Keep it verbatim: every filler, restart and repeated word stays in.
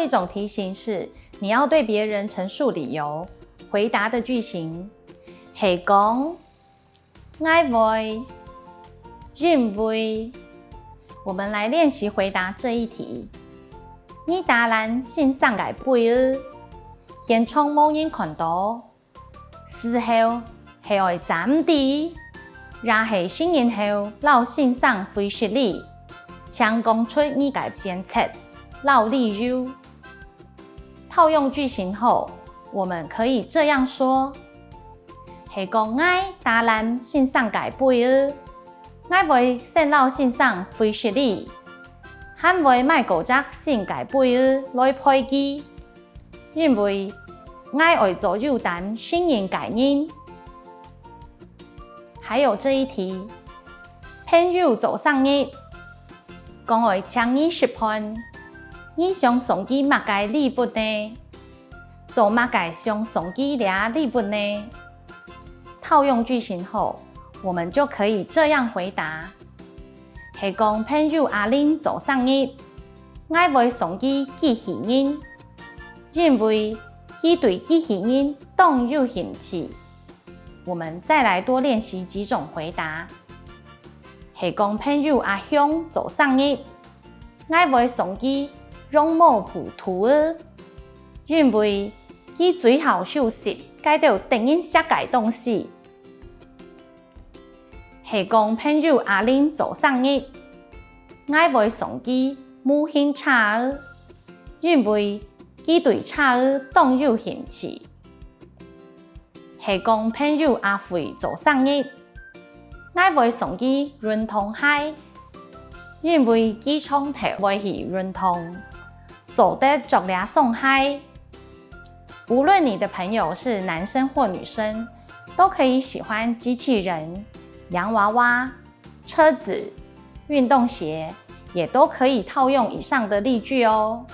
一種題型是你要對別人陳述理由，回答的句型係講，𠊎會，因為。我們來練習回答這一題。你打爛先生个杯仔，現場無人看到，事後係愛遮毋知，也係承認後摎先生會失禮，請講出你个選擇摎理由。套用句型後，我們可以這樣說：係講𠊎打爛先生个杯仔，𠊎會先摎先生會失禮，還會買過隻新个杯仔來賠佢，因為𠊎愛做有擔承認个人。還有這一題，朋友做生日，講愛請你食飯，你想送佢麼个禮物呢？做麼个想送佢這禮物呢？套用句型後，我們就可以這樣回答：係講朋友阿玲做生日，𠊎會送佢機器人，因為佢對機器人當有興趣。我們再來多練習幾種回答。係講朋友阿香做生日，𠊎會送佢絨毛布兔仔，因為佢最好收集該兜得人惜个東西。係講朋友阿玲做生日，𠊎會送佢模型車仔，因為佢對車仔當有興趣。係講朋友阿輝做生日，𠊎會送佢運動鞋，因為佢長透會去運動，做得著這雙鞋。無論你的朋友是男生或女生，都可以喜歡機器人、洋娃娃、車子、運動鞋，也都可以套用以上的例句哦。